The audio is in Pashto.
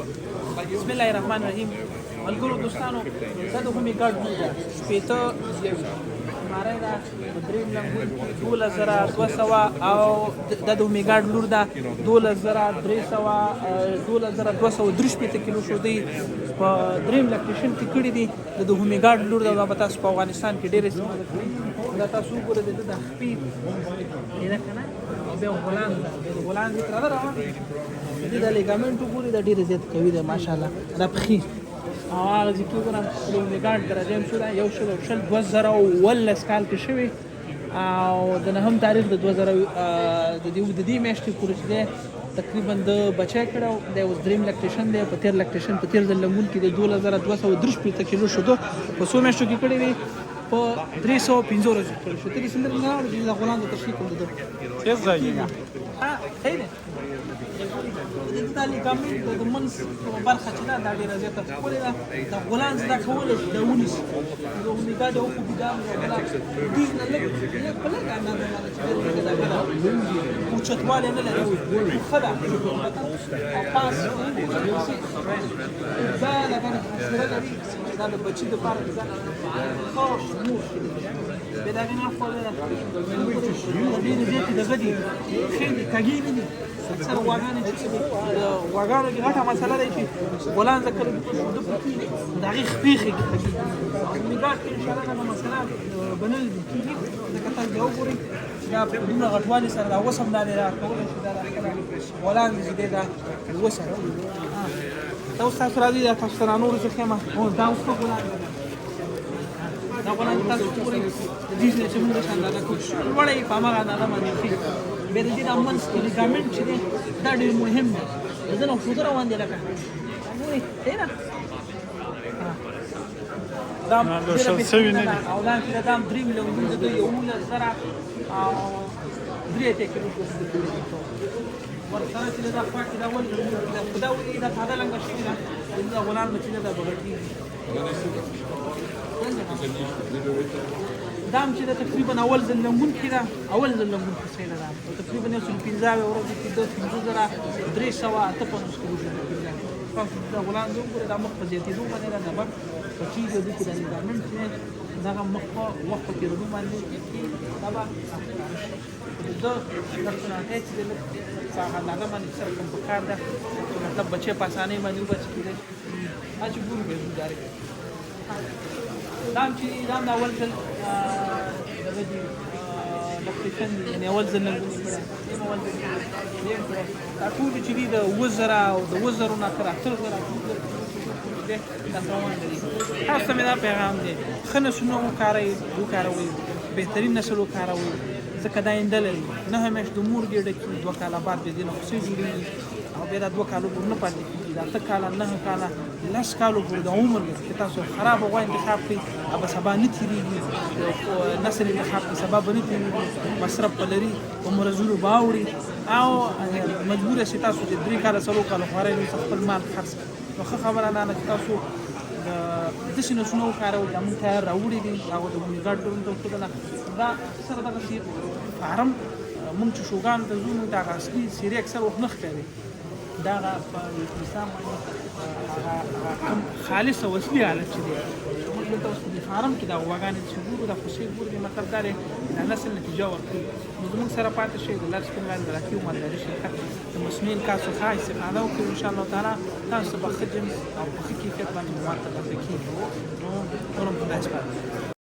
بسم الله الرحمن الرحیم. ملګرو دوستانو، دا د هومي ګارډ لور ده، 26 شماره ده، په دریم لنګون 12,200، او دا د هومي ګارډ لور ده، 12,300، 12,263 کیلو شودې په دریم lactation کې کړي دي. د هومي ګارډ لور ده. دا به تاسو په افغانستان کې ډېر استفاده کړئ. دا تاسو وګورئ، د ده د خپې ده که نه، او بیا غولانځ ده، بیا د غولانځ تر ده روان د دې د ligament وګورئ، دا ډېره زیات قوي ده ماشاءالله. دا پښې او هغه ځای کې وګورم، د هومي ګارډ درجه هم څو ده؟ 120، 2017 کال کې شوې، او د نهم تاریخ د 2000 د دې میاشتې پورې چې دی تقریبا د بچی کړو دی. اوس دریم lactation دی. په تېر lactation، په تېر ځل لنګون کې د 12,263 کیلو شودو په څو میاشتو کې کړې وي؟ په 305 ورځو کې کړې شو. ته دې سندره نه اورې چې دا غولانځ تشریح کوم د ده. تیز ځایږي. ها، صحیح دی. د دې دا ligament د منځ کومه برخه چې ده، دا ډېره زیاته ښکلې ده. دا غولانځ دا کولی شي دا ونیسي. د هومي ګارډ یو خو ګام دی، بله دې نه لږ لږ په لږه اندازه باندې چې ډېر لږه ده، اوچتوالی نه لري، خو ښه ده. او پاس دا لکه حشره لري چې دا د بچي دپاره د ځان ښه مور بیا د هغې نه اخوا ده، ډېرې زیاتې دغه دي، ښې دي، کږې نه دي. اکثر غواګانې چې د غواګانو کې غټه مسله ده چې غولانځ کله شوده پکې د هغې خپې ښې کږي. هومي ګارډ کې انشاءالله دغه مسله به نه لیدل کېږي، ځکه تاسو بیا وګورئ چې دا په دومره غټوالي سره دا اوس هم دا دی، دا کولی شي دا خپله غولانځ چې دی دا وساتي. دا اوس تاسو راځئ، دا تاسو سره نور څه ښیم. دا اوس ښه غولانځ ده. دا غولانځ تاسو وګورئ، د دې ځای چې موږ داسې اندازه کړو، لوړه یې په هماغه اندازه باندې ښي. بیا د دې دا منځ کې ligament چې دی، دا ډېر مهم دی. د ده نه شوده روان دی، لکه ګورئ، صحیح ده. دا لوشل شوي نه دي. او دا چې دا هم دریم لنګون د ده 11,083 کیلو ورسره چې دا خوا کې دا ول دا خدا ولې دا ساده لنګه شوې ده. دا غولانځ چې دا به غټېږي. دا هم چې دا تقریبا اول ځل لنګون کې ده، اول ځل لنګون کې سیله ده، او تقریبا 105 ورځې کې د 5358 کیلو شو. تاسو دا غولانځ وګورئ، دا مخ په زیاتېدو باندې ده، دا به بچي د دې کې د ligament چې دغه مخ په وخت په تېرېدو باندې دا به ښکاره شي. د ده چې دی لږ په هغه اندازه باندې سره کوم په کار ده چې مطلب بچی په اسانۍ باندې وباسي کېدای شي. چې ګورو به یې ډایرکټ دا هم چې دا هم د اول ځل دغه دي lactation دي، یعنې اول ځل لنګون کړی، دیم اول ځل دیم کړی. دا ټول چې دي د 7000 او د 7000 نه تر 8000 دی دا روان دي. تاسو ته مې دا پیغام دی، ښه نسلونه وکاروئ، وکاروئ بهترین نسل وکاروئ، ځکه دا اینده لري. 9 میاشتې د مور ګېډه کې، 2 کاله بعد بیا دې نه خوسۍ جوړېږي، او بیا دا 2 کالو پورې نه پاتې کېږي. دا 8 کاله، 9 کاله، 10 کالو پورې د عمر لري. چې تاسو خرابه غوا انتخاب کړئ، به سبا نه تېرېږي. نسل انتخاب کړئ، سبا به نه تېرېږي، مصرف به لري، په مرضونو به اوړي، او مجبور شئ تاسو چې 3 کاله، 4 کاله خوارۍ وروسته خپل مال خرڅ کړئ. نو ښه خبره دا ده چې تاسو د داسې نسلونه وکاروئ دا مونږ تیار راوړي دي. هغه د هومي ګارډ لور ته وښودله. دا سره دغسې فارم مونږ چې شوګانو ته ځو، موږ ته هغه اصلي څېرې اکثر وخت نه ښکاري. دا هغه په اسلام باندې هغه کوم خالص او اصلي حالت چې دی، موږ دلته اوس په دې فارم کې دا غواګانې چې ګورو، دا خوسۍ ګورو، دې مطلب دا دی چې دا نسل نتیجه ورکوي. نو زموږ سره پاتې شئ. د لر سپین لاین زراعتي او مالداري شرکت د مصنوعي القاح څخه استفاده وکړئ. ان شاء الله تعالی تاسو به ښه جنس او په ښه کیفیت باندې مواد ترلاسه کېږي. نو نور هم خدای سپارم.